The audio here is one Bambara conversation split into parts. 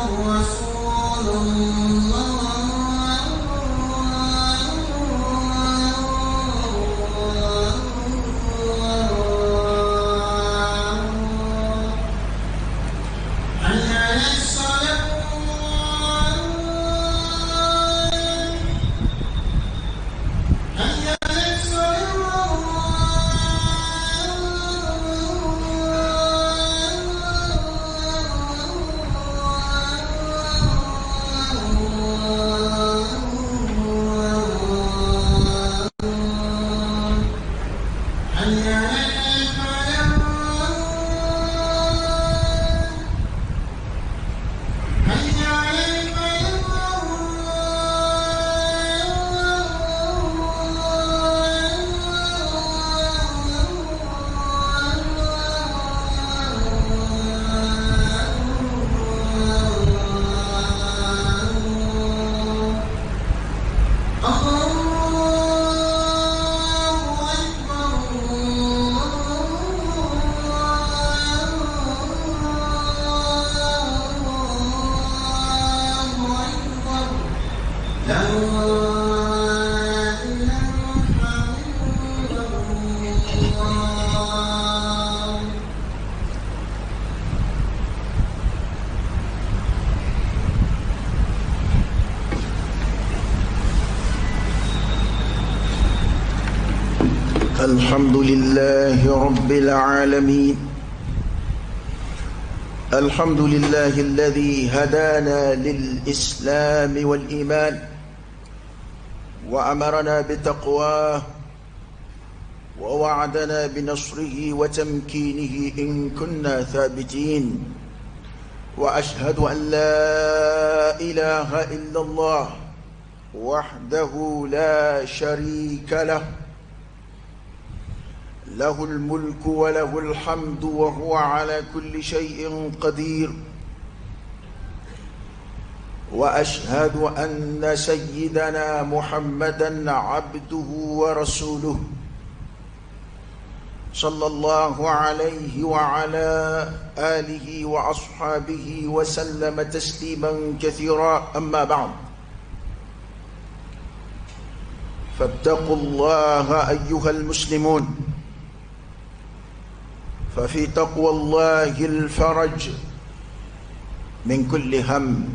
رسول الله. حي على الصلاة. حي على الصلاة. حي على الفلاح. حي على الفلاح. الله أكبر. الله أكبر. لا إله إلا الله. الحمد لله رب العالمين، الحمد لله الذي هدانا للإسلام والإيمان وأمرنا بتقواه ووعدنا بنصره وتمكينه إن كنا ثابتين، وأشهد أن لا إله إلا الله وحده لا شريك له، له الملك وله الحمد وهو على كل شيء قدير، وأشهد أن سيدنا محمدا عبده ورسوله صلى الله عليه وعلى آله وأصحابه وسلم تسليما كثيرا. أما بعد، فاتقوا الله أيها المسلمون، ففي تقوى الله الفرج من كل هم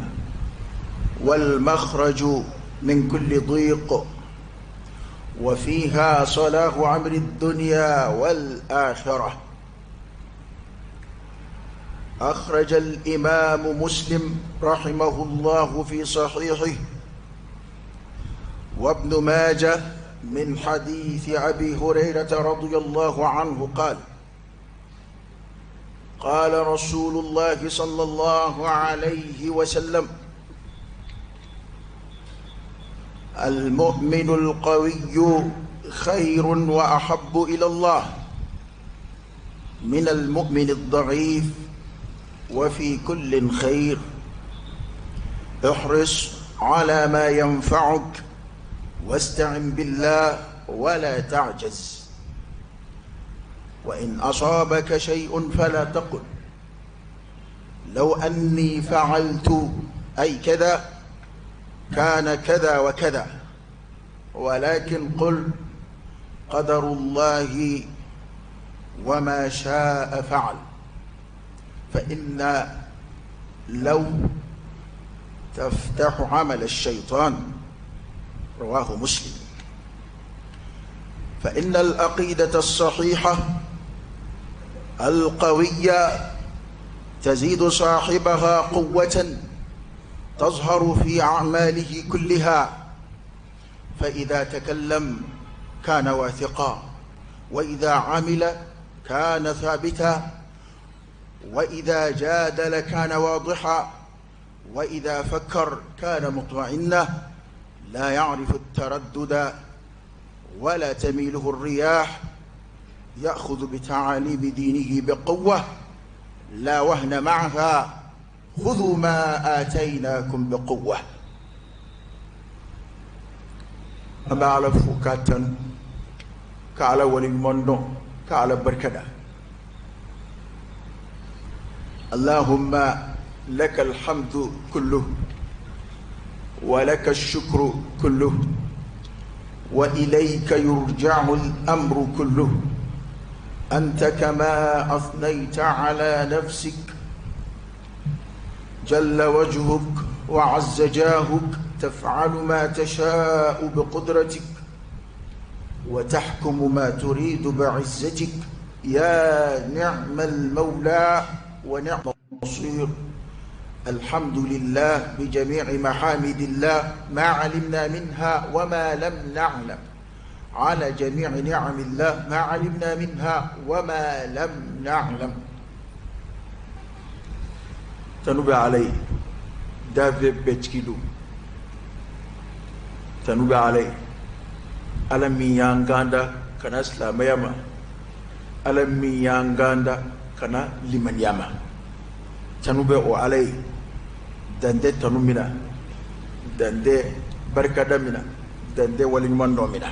والمخرج من كل ضيق، وفيها صلاح أمر الدنيا والآخرة. أخرج الإمام مسلم رحمه الله في صحيحه وابن ماجه من حديث أبي هريرة رضي الله عنه قال: قال رسول الله صلى الله عليه وسلم: المؤمن القوي خير وأحب إلى الله من المؤمن الضعيف، وفي كل خير. احرص على ما ينفعك واستعن بالله ولا تعجز، وإن أصابك شيء فلا تقل لو أني فعلت أي كذا كان كذا وكذا، ولكن قل قدر الله وما شاء فعل، فإن لو تفتح عمل الشيطان. رواه مسلم. فإن العقيدة الصحيحة القوية تزيد صاحبها قوة تظهر في أعماله كلها، فإذا تكلم كان واثقا، وإذا عمل كان ثابتا، وإذا جادل كان واضحا، وإذا فكر كان مطمئنا، لا يعرف التردد ولا تميله الرياح، يأخذ بتعاليم دينه بقوة لا وهن معها. خذوا ما آتيناكم بقوة. أما على فوكاتا كعلى ولي المندو كعلى بركدا. اللهم لك الحمد كله ولك الشكر كله وإليك يرجع الأمر كله أنت كما أثنيت على نفسك جل وجهك وعز جاهك تفعل ما تشاء بقدرتك وتحكم ما تريد بعزتك يا نعم المولى ونعم النصير. الحمد لله بجميع محامد الله ما علمنا منها وما لم نعلم، على جميع نعم الله ما علمنا منها وما لم نعلم. Tanu bɛ Ala ye, danfɛn bɛɛ tigi don. Tanu bɛ Ala ye, Ala min y'an kanda ka na silamɛya ma, Ala min y'an kanda ka na limaniya ma. Tanu bɛ o Ala ye, dan tɛ tanu min na, dan tɛ barikada min na, dan tɛ waleɲuman dɔn min na.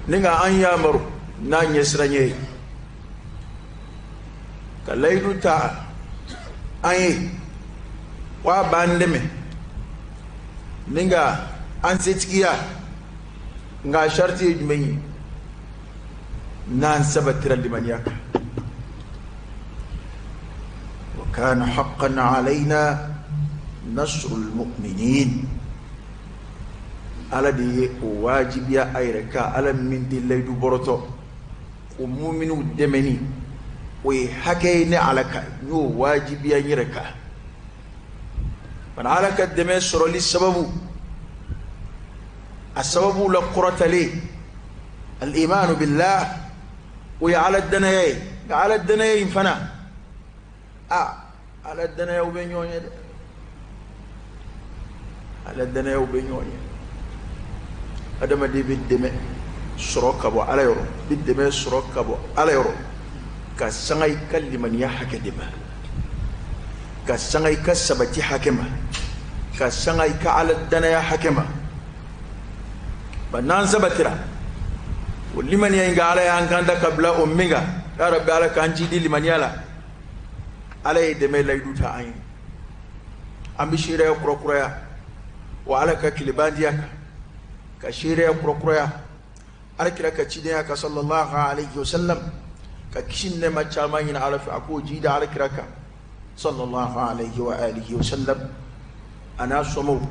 Ni ka an yamaru n'a ɲɛsiranɲɛ ye ka layidu ta an ye wa b'an dɛmɛ ni ka an setigiya, nka sariti ye jumɛn ye? N'an sabatira limaniya kan. Wa kana haqqan alayna nasrul mu'minin. Ala de ye o wajibiya a yɛrɛ kan, Ala min tɛ layidu bɔrɔtɔ, o muminiw dɛmɛni o ye hakɛ ye ne Ala kan, n y'o wajibiya n yɛrɛ kan. Bana Ala ka dɛmɛ sɔrɔli sababu, a sababu la kɔrɔtalen al-imanu billah, o ye Ala danaya ye. Nka Ala danaya in fana, a Ala danayaw bɛ ɲɔgɔn ye dɛ, Ala danayaw bɛ ɲɔgɔn ye. Adamaden bɛ dɛmɛ sɔrɔ ka bɔ Ala yɔrɔ, bɛ dɛmɛ sɔrɔ ka bɔ Ala yɔrɔ ka sanga i ka limaniya hakɛ de ma, ka sanga i ka sabati hakɛ ma, ka sanga i ka Ala danaya hakɛ ma. Ba n'an sabatira o limaniya in ka Ala y'an kan da ka bila o min kan, ya Rabbi Ala k'an jidi limaniya la. Ala ye dɛmɛ layidu ta an ye, an bɛ seereya kurakuraya wa Ala ka tilebandiya kan, ka seereya kurakuraya Ala kira ka cidenya kan sallallahu alayhi wa sallam, ka kisi ni nɛɛma caman ɲini Ala fɛ a k'o jidi Ala kira kan sallallahu alayhi wa alihi wa sallam, a n'a somɔgɔw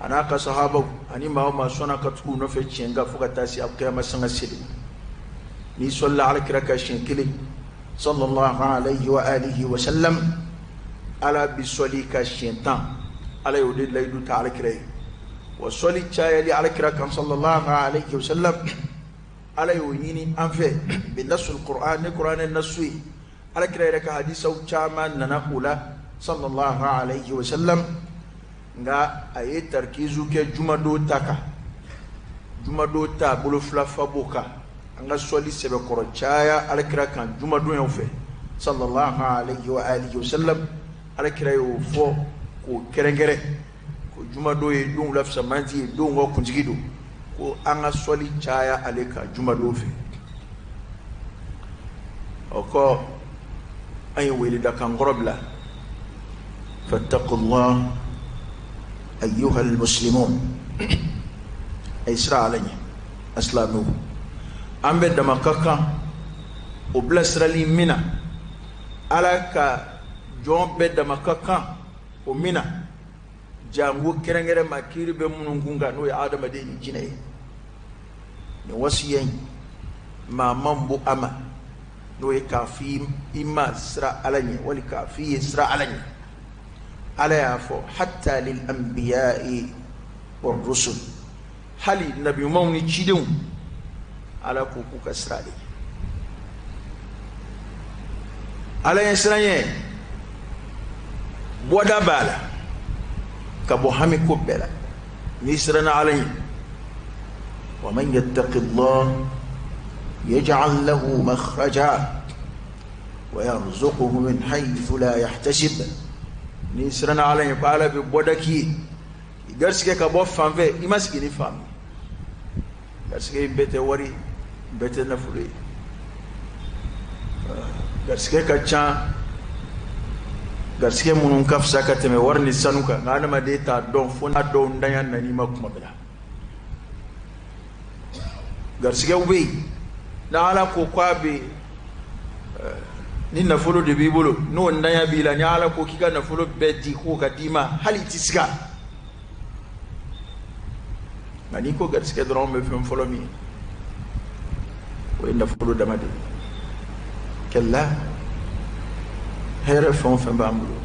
a n'a ka sahabaw ani maa o maa sɔnna ka tugu u nɔfɛ tiɲɛ kan fo ka taa se alkiyama sanga seli. N'i sɔlila Ala kira kan siɲɛ kelen sallallahu alayhi wa alihi wa sallam, Ala bi sɔli ka siɲɛ 10. Ala y'o de layidu ta Ala kira ye. Wa sɔli cayali Ala kira kan sallallahu alayhi wa sallam, Ala y'o ɲini an fɛ bi nasul Qur'an, ni Qur'an nasu ye. Ala kira yɛrɛ ka hadisaw caman nana o la sallallahu alayhi wa sallam, nka a ye tarkizu kɛ jumadon ta kan, jumadon ta bolo fila fa b'o kan. An ka sɔli sɛbɛkɔrɔ caya Ala kira kan jumadonyaw fɛ sallallahu alayhi wa alihi wa sallam. Ala kira y'o fɔ k'o kɛrɛnkɛrɛn ko jumadon ye donw la fisamanti ye, donw ka kuntigi don, ko an ka sɔli caya ale kan jumadon fɛ. O kɔ an ye weledakan kɔrɔ bila, fattaqullah ayyuhal muslimun, a ye siran Ala ɲɛ asilamɛw. An bɛɛ dama ka kan o bilasirali min na, Ala ka jɔn bɛɛ dama ka kan o min na, jango kɛrɛnkɛrɛn ma kiiri bɛ minnu kun kan n'o ye adamaden ni jinɛ ye. Nin wasiya in maa man bon a ma, n'o ye k'a fɔ i ma siran Ala ɲɛ wali k'a fɔ i ye siran Ala ɲɛ. Ala y'a fɔ hatta lil anbiya'i war rusul, hali nabi ɲumanw ni cidenw, Ala ko k'u ka siran ale ɲɛ. Ala ye siran ɲɛ, bɔda b'a la ka bɔ hami ko bɛɛ la n'i siranna Ala ɲɛ. Wa man yattaqillah yaj'al lahu makhraja wa yarzuquhu min haythu la yahtasib. N'i siranna Ala ɲɛ ko Ala bɛ bɔda k'i ye, i garisɛgɛ ka bɔ fan fɛ i ma sigi ni fan min. Garisɛgɛ in bɛɛ tɛ wari, bɛɛ tɛ nafolo ye. Garisɛgɛ ka ca Garisɛgɛ minnu ka fisa ka tɛmɛ wari ni sanu kan, nka adamaden t'a dɔn fo n'a dɔw ntanya nan'i ma kuma bɛɛ la. Garisɛgɛw bɛ yen, n'Ala ko k'a bɛ ni nafolo de b'i bolo, n'o ntanya b'i la, ni Ala ko k'i ka nafolo bɛɛ di k'o ka d'i ma, hali i ti siga. Nka n'i ko garisɛgɛ dɔrɔn, anw bɛ fɛn fɔlɔ min ye, o ye nafolo dama de ye. Kɛlɛ hɛrɛ fɛn o fɛn b'an bolo,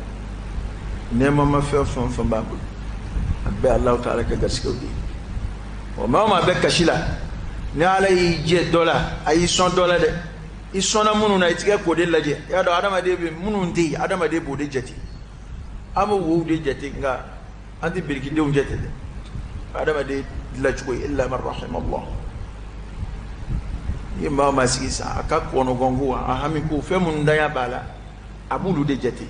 nɛɛmama fɛn fɛn o fɛn b'an bolo, a bɛɛ Alahu taala ka garisɛgɛw de ye. Wa maa o maa bɛ kasi la, ni Ala y'i jɛ dɔ la, a y'i sɔn dɔ la dɛ. I sɔnna minnu na, i tigɛ k'o de lajɛ. I y'a dɔn adamaden bɛ minnu tɛ yen, adamaden b'o de jate. An bɛ wow de jate, nka an tɛ birikidenw jate dɛ. Adamaden dilancogo ye illa man rahimallah. N'i ye maa o maa sigi sisan, a ka kɔnɔgɔnko, a hamiko, fɛn minnu danya b'a la, a b'olu de jate.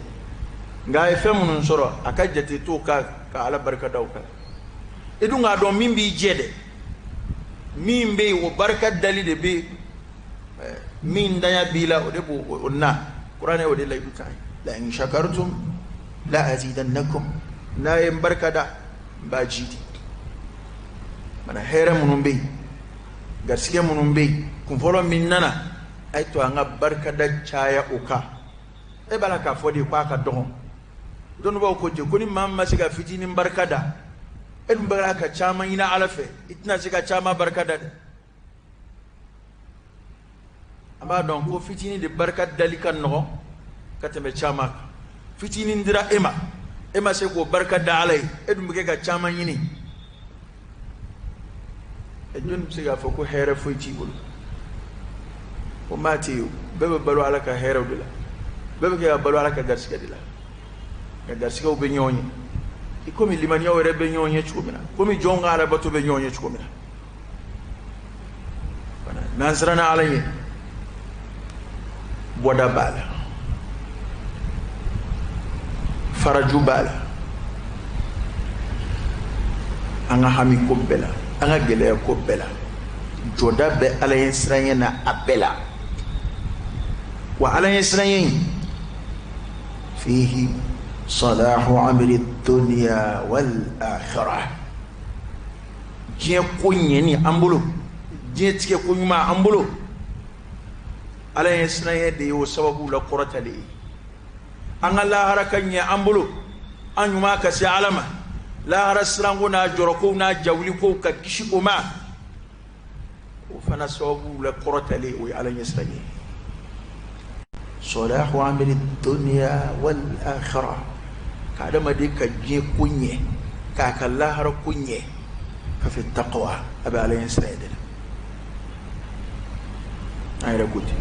Nka a ye fɛn minnu sɔrɔ, a ka jate t'o kan ka Ala barika da o kan. I dun k'a dɔn min b'i jɛ dɛ, min bɛ yen, o barika dali de bɛ yen. Min danya b'i la, o de b'o na. Kuranɛ o de layidu ta ye: la in shakartum la azidannakum. N'a ye n barika da, n b'a jidi. Mana hɛrɛ minnu bɛ yen, garisɛgɛ minnu bɛ yen, kunfɔlɔ min nana, a ye to an ka barikada caya o kan. E b'a la k'a fɔ de k'a ka dɔgɔn. Dɔnnibaaw ko ten ko ni maa min ma se ka fitinin barika da, e dun b'a la ka caman ɲini Ala fɛ, i tɛna se ka caman barika da dɛ. An b'a dɔn ko fitinin de barika dali ka nɔgɔn ka tɛmɛ caman kan. Fitinin dira e ma, e ma se k'o barika da Ala ye, e dun bɛ kɛ ka caman ɲini. E jɔnni bɛ se k'a fɔ ko hɛrɛ foyi t'i bolo? O maa tɛ yen. Bɛɛ bɛ balo Ala ka hɛrɛw de la, bɛɛ bɛ kɛ ka balo Ala ka garisɛgɛ de la. Nka garisɛgɛw bɛ ɲɔgɔn ye i komi limaniyaw yɛrɛ bɛ ɲɔgɔn ye cogo min na, komi jɔnw ka alabato bɛ ɲɔgɔn ye cogo min na. N'an siranna Ala ɲɛ, bɔda b'a la, faraju b'a la, an ka hami ko bɛɛ la, an ka gɛlɛya ko bɛɛ la, jɔda bɛ Ala ɲɛ siranɲɛ na a bɛɛ la. Wa Ala ɲɛ siranɲɛ in fihi salahu amri dunya wal akhirah. Diɲɛ ko ɲɛni an bolo, diɲɛ tigɛ ko ɲuman an bolo, Ala ɲɛ siranɲɛ de ye o sababu la kɔrɔtalen ye. An ka lahara ka ɲɛ an bolo, an ɲuman ka se Ala ma, lahara siranko n'a jɔrɔkow n'a jawulikow ka kisi o ma, o fana sababu la kɔrɔtalen o ye Ala ɲɛ siranɲɛ ye. Salahu amri dunya wal akhirah, ka adamaden ka diɲɛ ko ɲɛ, k'a ka lahara ko ɲɛ, ka fi taqwa, a bɛ Ala ɲɛ siranɲɛ de la. An yɛrɛ ko ten,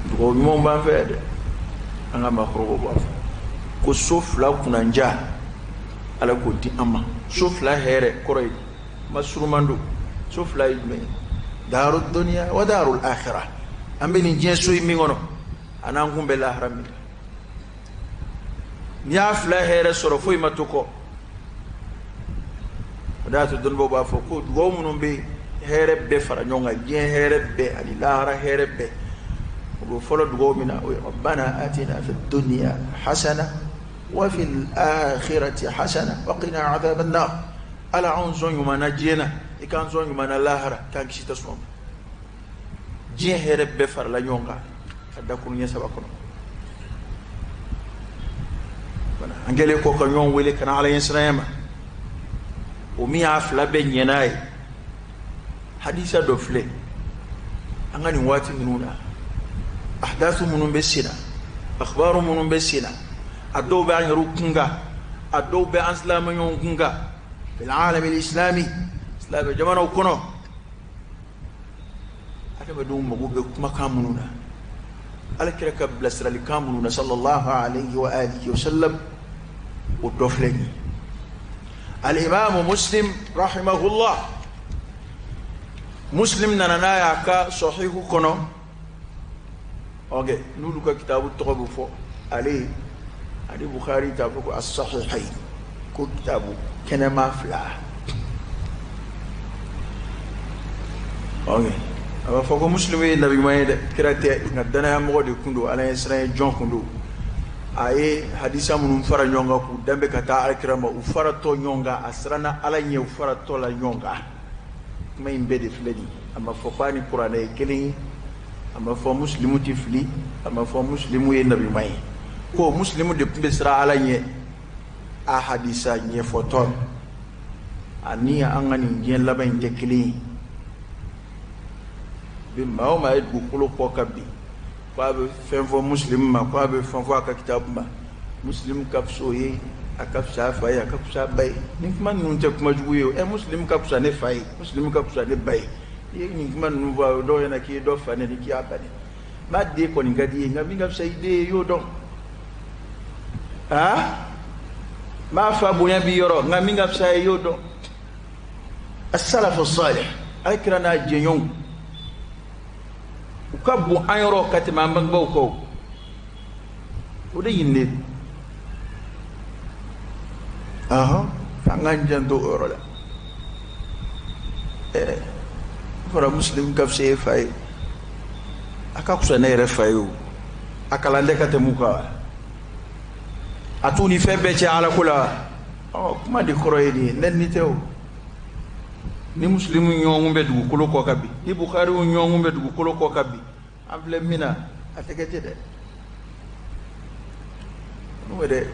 dugawu ɲumanw b'an fɛ dɛ. An ka maakɔrɔbaw b'a fɔ ko so fila kunnandiya, Ala k'o di an ma. So fila hɛrɛ kɔrɔ ye ma suruman don. So fila ye jumɛn ye? Daru dunya wa darul akhirah. An bɛ nin diɲɛ so in min kɔnɔ, a n'an kun bɛ lahara min. N'i y'a fila hɛrɛ sɔrɔ, foyi ma to kɔ. O de y'a to dɔnnibaaw b'a fɔ ko dugawu minnu bɛ hɛrɛ bɛɛ fara ɲɔgɔn kan, diɲɛ hɛrɛ bɛɛ ani lahara hɛrɛ bɛɛ, o bɛ fɔlɔ dugawu min na, o ye rabbana atina fi dunya hasana wa fil akhirati hasana wa qina adhaban nar. Ala anw sɔn ɲuman na diɲɛ na, i k'an sɔn ɲuman na lahara, k'an kisi tasuma ma. Diɲɛ hɛrɛ bɛɛ farala ɲɔgɔn kan ka dakuru ɲɛ saba kɔnɔ. An kɛlen kɔ ka ɲɔgɔn wele ka na Ala ɲɛsiranya ma, o min y'a fila bɛɛ ɲɛ n'a ye, hadisa dɔ filɛ. An ka nin waati ninnu na, ahdasu minnu bɛ sen na, akhbaru minnu bɛ sen na, a dɔw bɛ an yɛrɛw kun kan, a dɔw bɛ an silamɛɲɔgɔn kun kan, fil alami islami, silamɛ jamanaw kɔnɔ, adamadenw mago bɛ kumakan minnu na, Ala kira ka bilasiralikan minnu na sallallahu alayhi wa alihi wa sallam, o dɔ filɛ nin ye. Alimamu Muslim rahimahullah, Muslim nana n'a y'a ka sahihu kɔnɔ. Ok, n'olu ka kitabu tɔgɔ bɛ fɔ ale ani Bukhari t'a fɔ ko as-sahihayn, ko kitabu kɛnɛma fila. Ok, a b'a fɔ ko Muslim ye nabi ɲuman ye dɛ, kira tɛ, nka danaya mɔgɔ de kun don, Ala ɲɛ siran ye jɔn kun don. A ye hadisa minnu fara ɲɔgɔn kan k'u danbe ka taa alakira ma, u faratɔ ɲɔgɔn kan, a siranna Ala ɲɛ, u faratɔ la ɲɔgɔn kan. Kuma in bɛɛ de filɛ nin ye. A ma fɔ k'a ni kuranɛ ye kelen ye, a ma fɔ musilimu tɛ fili, a ma fɔ musilimu ye nabiɲuman ye. Ko musilimu de tun bɛ siran Ala ɲɛ a hadisa ɲɛfɔtɔ ani an ka nin diɲɛ laban in tɛ kelen ye. Bi maa o maa ye dugukolo kɔ kan bi ko a bɛ fɛn fɔ musilimu ma, ko a bɛ fɛn fɔ a ka kitabu ma, musilimu ka fisa o ye, a ka fisa a fa ye, a ka fisa a ba ye. Nin kuma ninnu tɛ kuma jugu ye o. Musilimu ka fisa ne fa ye, musilimu ka fisa ne ba ye. I ye nin kuma ninnu fɔ a dɔw ɲɛna k'i ye dɔ fa nɛni, k'i y'a ba nɛni. Maa den kɔni ka di i ye, nka min ka fisa i den ye, i y'o dɔn. Aa, maa fa bonya b'i yɔrɔ, nka min ka fisa ye, i y'o dɔn. As-salafu salih, ala kira n'a jɛɲɔgɔnw, u ka bon an yɔrɔ ka tɛmɛ an bangebaaw kan o. O de ɲininen don. F'an k'an janto o yɔrɔ la. Fɔra musilimu ka fisa e fa ye, a ka fisa ne yɛrɛ fa ye o. A kalan tɛ ka tɛmɛ u kan wa? A t'u ni fɛn bɛɛ cɛ ala ko la wa? Kuma de kɔrɔ ye nin ye, nɛni tɛ o. Ni musilimu ɲɔgɔn bɛ dugukolo kɔ kan bi, ni Bukariw ɲɔgɔn bɛ dugukolo kɔ kan bi, an filɛ min na, a tɛ kɛ ten dɛ. N'o yɛrɛ,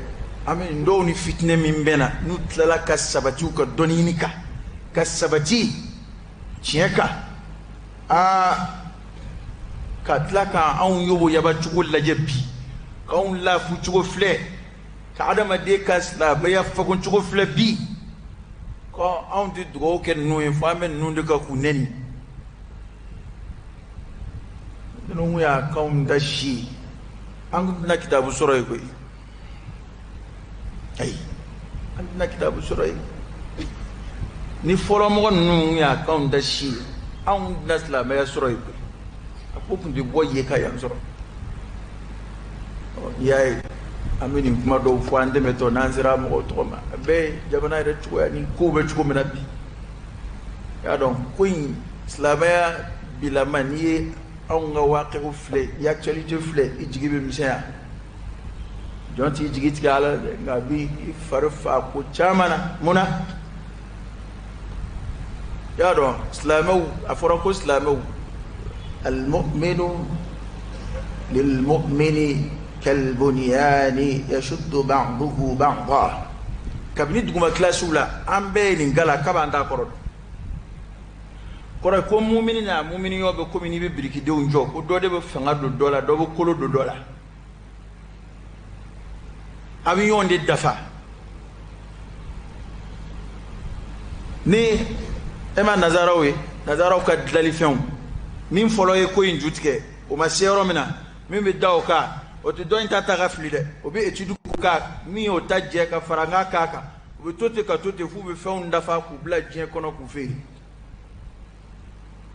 an bɛ nin dɔw ni fitinɛ min bɛ na, n'u tilala ka sabati u ka dɔnni ɲini kan, ka sabati tiɲɛ kan, ka tila ka anw yoboyaba cogo lajɛ bi, k'anw lafu cogo filɛ, ka adamaden ka silamɛya fagon cogo filɛ bi, ko anw tɛ dugawu kɛ ninnu ye, fo an bɛ ninnu de kan k'u nɛni. Ninnu y'a kanw da si, an tun tɛna kitabu sɔrɔ yen koyi. Ayi, an tɛna kitabu sɔrɔ yen. Ni fɔlɔmɔgɔ ninnu y'a kanw da si, anw tɛna silamɛya sɔrɔ yen koyi. A ko tun tɛ bɔ yen ka yan sɔrɔ. N'i y'a ye an bɛ nin kuma dɔw fɔ an dɛmɛtɔ n'an sera mɔgɔw tɔgɔ ma, a bɛɛ ye jamana yɛrɛ cogoya ni kow bɛ cogo min na bi. I y'a dɔn ko in silamɛya bilama, n'i ye anw ka waaqiw filɛ, i actualité filɛ, i jigi bɛ misɛnya. Jɔn t'i jigi tigɛ ala la dɛ, nka a b'i fari fa ko caman na. Mun na? I y'a dɔn silamɛw, a fɔra ko silamɛw, al-mu'minu lil-mu'mini kal-bunyani yashuddu ba'duhu ba'da. Kabini duguma kilasiw la, an bɛɛ ye nin gala kab'an t'a kɔrɔ dɔn. Kɔrɔ ye ko mumini n'a mumini ɲɔgɔn bɛ komi n'i bɛ birikidenw jɔ, ko dɔ de bɛ fanga don dɔ la, dɔ bɛ kolo don dɔ la. A bɛ ɲɔgɔn de dafa. Ni e ma nazaraw ye, nazaraw ka dilalifɛnw, min fɔlɔ ye ko in ju tigɛ, o ma se yɔrɔ min na, min bɛ da o kan, o tɛ dɔ in ta ta ka fili dɛ, o bɛ étude k'a min y'o ta jɛ ka fara n k'a k'a kan, u bɛ to ten ka to ten f'u bɛ fɛnw dafa k'u bila diɲɛ kɔnɔ k'u feere.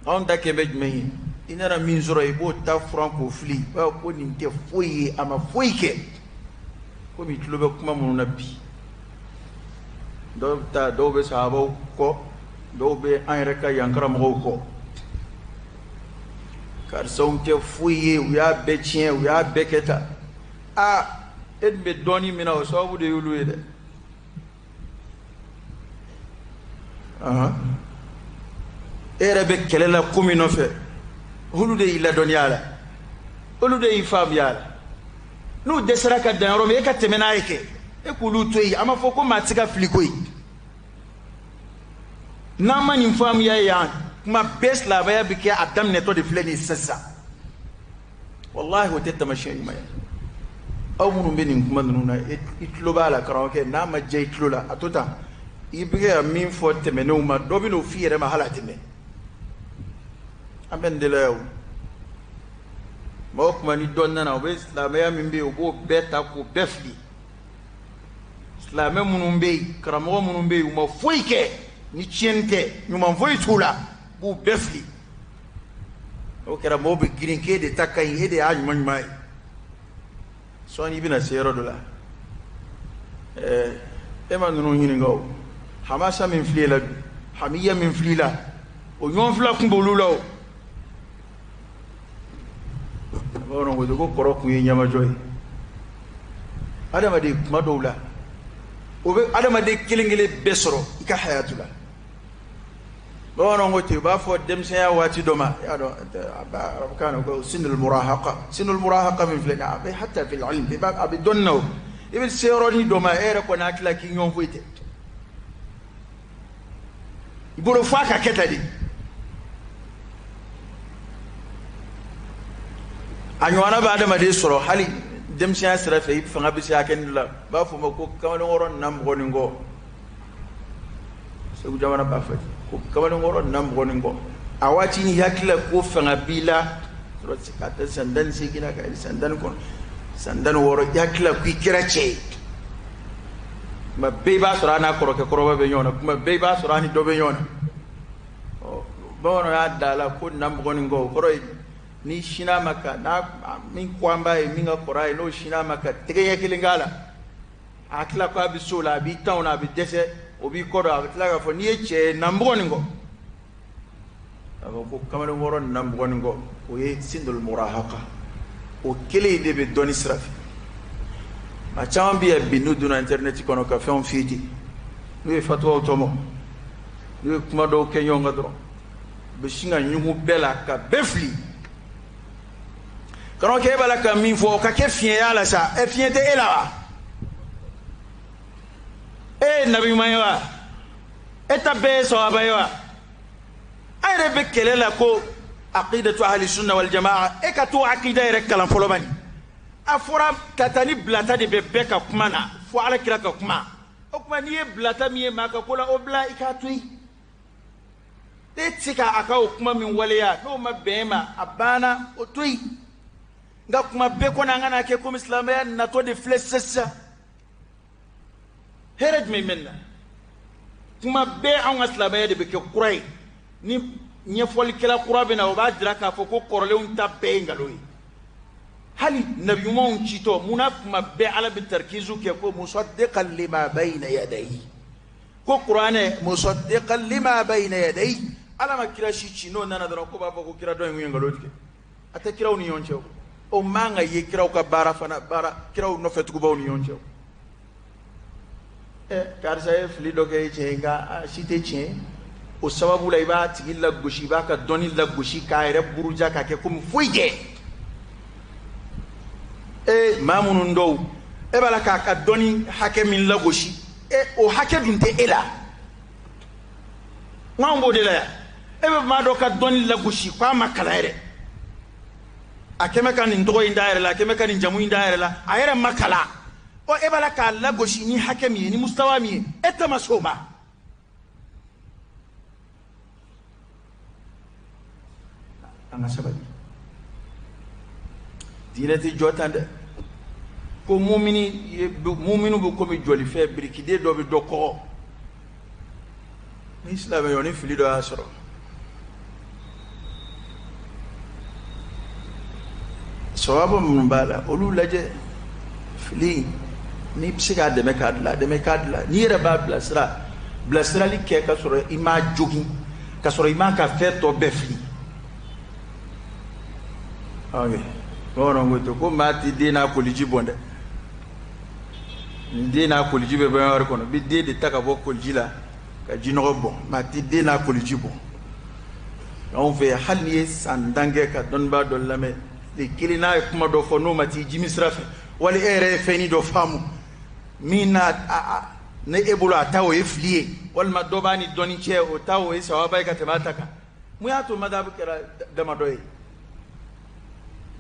Anw ta kɛ bɛ jumɛn ye? I nana min sɔrɔ i b'o ta furan k'o fili, i b'a fɔ ko nin tɛ foyi ye, a ma foyi kɛ. Komi i tulo bɛ kuma minnu na bi, dɔw bɛ taa, dɔw bɛ sahabaw kɔ, dɔw bɛ an yɛrɛ ka yan karamɔgɔw kɔ. Karisaw tɛ foyi ye, u y'a bɛɛ tiɲɛ, u y'a bɛɛ kɛ tan. E dun bɛ dɔɔnin min na, o sababu de y'olu ye dɛ. E yɛrɛ bɛ kɛlɛ la ko min nɔfɛ, olu de y'i ladɔnniya a la, olu de y'i faamuya a la. N'u dɛsɛra ka dan yɔrɔ min, e ka tɛmɛ n'a ye kɛ, e k'olu to yen. A ma fɔ ko maa tɛ se ka fili koyi. N'an ma nin faamuya yan, kuma bɛɛ silamɛya bɛ kɛ a daminɛtɔ de filɛ nin ye sisan sisan. Walahi o tɛ taamasiyɛn ɲuman ye. Aw minnu bɛ nin kuma ninnu na, i tulo b'a la karamɔgɔkɛ, n'a ma diya i tulo la, a to tan. I bɛ ka min fɔ tɛmɛnenw ma, dɔ bɛ n'o f'i yɛrɛ ma hali a tɛ mɛn. An bɛ nin de la yan o. Maa o kuma ni dɔ nana, o bɛ silamɛya min bɛ yen, o b'o bɛɛ ta k'o bɛɛ fili. Silamɛ minnu bɛ yen, karamɔgɔ minnu bɛ yen, u ma foyi kɛ ni tiɲɛni tɛ, ɲuman foyi t'u la, u b'u bɛɛ fili. O kɛra mɔgɔw bɛ girin k'e de ta ka ɲi, e de y'a ɲuman ɲuman ye. Sɔɔni i bɛna se yɔrɔ dɔ la. E ma ninnu ɲininka o. Hamasa min filɛ la bi, hamiya min filɛ la, o ɲɔgɔn fila kun b'olu la o. Bamananw ko ten ko kɔrɔ kun ye ɲɛmajɔ ye. Adamaden kuma dɔw la, o bɛ adamaden kelen kelen bɛɛ sɔrɔ i ka hayatu la. Bamananw ko ten, u b'a fɔ denmisɛnya waati dɔ ma, i y'a dɔn arabukan na ko sinul murahaqa. Sinul murahaqa min filɛ nin ye, a bɛ hatta fil ilm, a bɛ dɔnni na o. I bɛ se yɔrɔnin dɔ ma, e yɛrɛ kɔni hakili la k'i ɲɔgɔn foyi tɛ i bolo, f'a ka kɛ tan de. A ɲɔgɔnna bɛ adamaden sɔrɔ hali denmisɛnya sira fɛ, i fanga bɛ se hakɛ dɔ la, u b'a fɔ o ma ko kamalenkɔrɔ na mɔgɔ nin kɔ. Segu jamana b'a fɔ ten ko kamalenkɔrɔ na mɔgɔ nin kɔ. A waati ni hakili la ko fanga b'i la sɔrɔ ka taa san 18 na, ka san 19, san 16, i hakili la ko i kɛra cɛ ye. Tuma bɛɛ i b'a sɔrɔ a n'a kɔrɔkɛ kɔrɔba bɛ ɲɔgɔn na, tuma bɛɛ i b'a sɔrɔ a ni dɔ bɛ ɲɔgɔn na. Ɔ, bamananw y'a da la ko na mɔgɔ nin kɔ, o kɔrɔ ye n'i sinna ma ka n'a min ko an b'a ye min ka kɔrɔ a ye, n'o sinna ma ka tɛgɛ ɲɛ kelen k'a la, a tila ko a bɛ s'o la, a b'i tan o la, a bɛ dɛsɛ, o b'i kɔ don, a bɛ tila k'a fɔ n'i ye cɛ ye, na mɔgɔ nin kɔ. A fɔ ko kamalenkɔrɔ na mɔgɔ nin kɔ, o ye sindol murahaka. O kelen de bɛ dɔnni sira fɛ. Maa caman bɛ yan bi, n'u donna internet kɔnɔ ka fɛnw fiyeti, n'u ye fatuwaw tɔmɔ, n'u ye kuma dɔw kɛ ɲɔgɔn kan dɔrɔn, u bɛ sin ka ɲugun bɛɛ la ka bɛɛ fili. Kana kɛ e b'a la ka min fɔ, o ka kɛ fiɲɛ y'a la sa. Ɛ, fiɲɛ tɛ e la wa? E ye nabi ɲuman ye wa? E ta bɛɛ ye sawaba ye wa? An yɛrɛ bɛ kɛlɛ la ko aqidatu ahli sunna wal jamaa, e ka t'o aqida yɛrɛ kalan fɔlɔ bani. A fɔra tata ni bilata de bɛ bɛɛ ka kuma na fo ala kira ka kuma. O tuma n'i ye bilata min ye maa ka ko la, o bila, i k'a to yen. E tɛ se k'a ka o kuma min waleya, n'o ma bɛn e ma, a banna, o to yen. Nka kuma bɛɛ kɔni, an kana kɛ komi silamɛya natɔ de filɛ sisan. Hɛrɛ jumɛn bɛ nin na? Kuma bɛɛ anw ka silamɛya de bɛ kɛ kura ye. Ni ɲɛfɔlikɛla kura bɛ na, o b'a jira k'a fɔ ko kɔrɔlenw ta bɛɛ ye nkalon ye. Hali nabi ɲumanw citɔ, munna kuma bɛɛ Ala bɛ tarikizu kɛ ko musaddiqan lima bayna yadayi, ko kuranɛ musaddiqan lima bayna yadayi? Ala ma kira si ci n'o nana dɔrɔn ko b'a fɔ ko kira dɔ in kun ye nkalon tigɛ. A tɛ kiraw ni ɲɔgɔn cɛ. O man ka ye kiraw ka baara fana, baara kiraw nɔfɛ tugubaw ni ɲɔgɔn cɛ. Ɛ, karisa ye fili dɔ kɛ, ye tiɲɛ ye, nka a si tɛ tiɲɛ. O sababu la, i b'a tigi lagosi, i b'a ka dɔnni lagosi, k'a yɛrɛ buruja k'a kɛ komi foyi tɛ. E maa minnu dɔw e b'a la k'a ka dɔnni hakɛ min lagosi, e o hakɛ dun tɛ e la. N'anw b'o de la yan, e bɛ maa dɔ ka dɔnni lagosi k'a ma kalan yɛrɛ, a kɛmɛ ka nin tɔgɔ in d'a yɛrɛ la, a kɛmɛ ka nin jamu in d'a yɛrɛ la, a yɛrɛ ma kalan. Ɔ, e b'a la k'a lagosi ni hakɛ min ye, ni mustawa min ye, e ta ma s'o ma. An ka sabali, diinɛ tɛ jɔ tan dɛ. Ko mumini muminu bɛ komi jɔlifɛn, birikiden dɔ bɛ dɔ kɔgɔ. Ni silamɛ ni fili dɔ y'a sɔrɔ, sababu minnu b'a la, olu lajɛ. Fili, n'i bɛ se k'a dɛmɛ k'a dilan, dɛmɛ k'a dilan. N'i yɛrɛ b'a bilasira, bilasirali kɛ ka sɔrɔ i m'a jogin, ka sɔrɔ i m'a ka fɛn tɔ bɛɛ fili. Ok, bamananw ko ten ko maa t'i den n'a koliji bɔn dɛ. Ni den n'a koliji bɛ baignoire kɔnɔ, i bɛ den de ta ka bɔ koliji la ka jinɔgɔ bɔn. Maa t'i den n'a koliji bɔn. Anw fɛ yan, hali n'i ye san 10 kɛ ka dɔnnibaa dɔ lamɛn, tile kelen n'a ye kuma dɔ fɔ, n'o ma t'i jimi sira fɛ, wali e yɛrɛ ye fɛnnin dɔ faamu min na, ne e bolo a ta o ye fili ye, walima dɔ b'a ni dɔnni cɛ, o ta o ye sawaba ye ka tɛmɛ a ta kan. Mun y'a to madabu kɛra damadɔ ye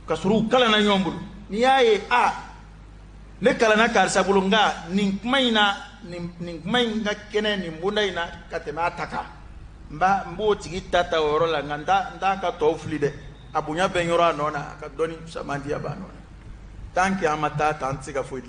ka sɔrɔ u kalanna ɲɔgɔn bolo? N'i y'a ye, a ne kalanna karisa bolo, nka nin kuma in na, nin kuma in ka kɛnɛ nin bonda in na ka tɛmɛ a ta kan, n b'o tigi ta ta o yɔrɔ la, nka n t'a ka tɔw fili dɛ. A bonya bɛ n yɔrɔ, a nɔ na, a ka dɔnni samantiya b'a nɔ na. Tant que an ma taa ta, an tɛ se ka foyi.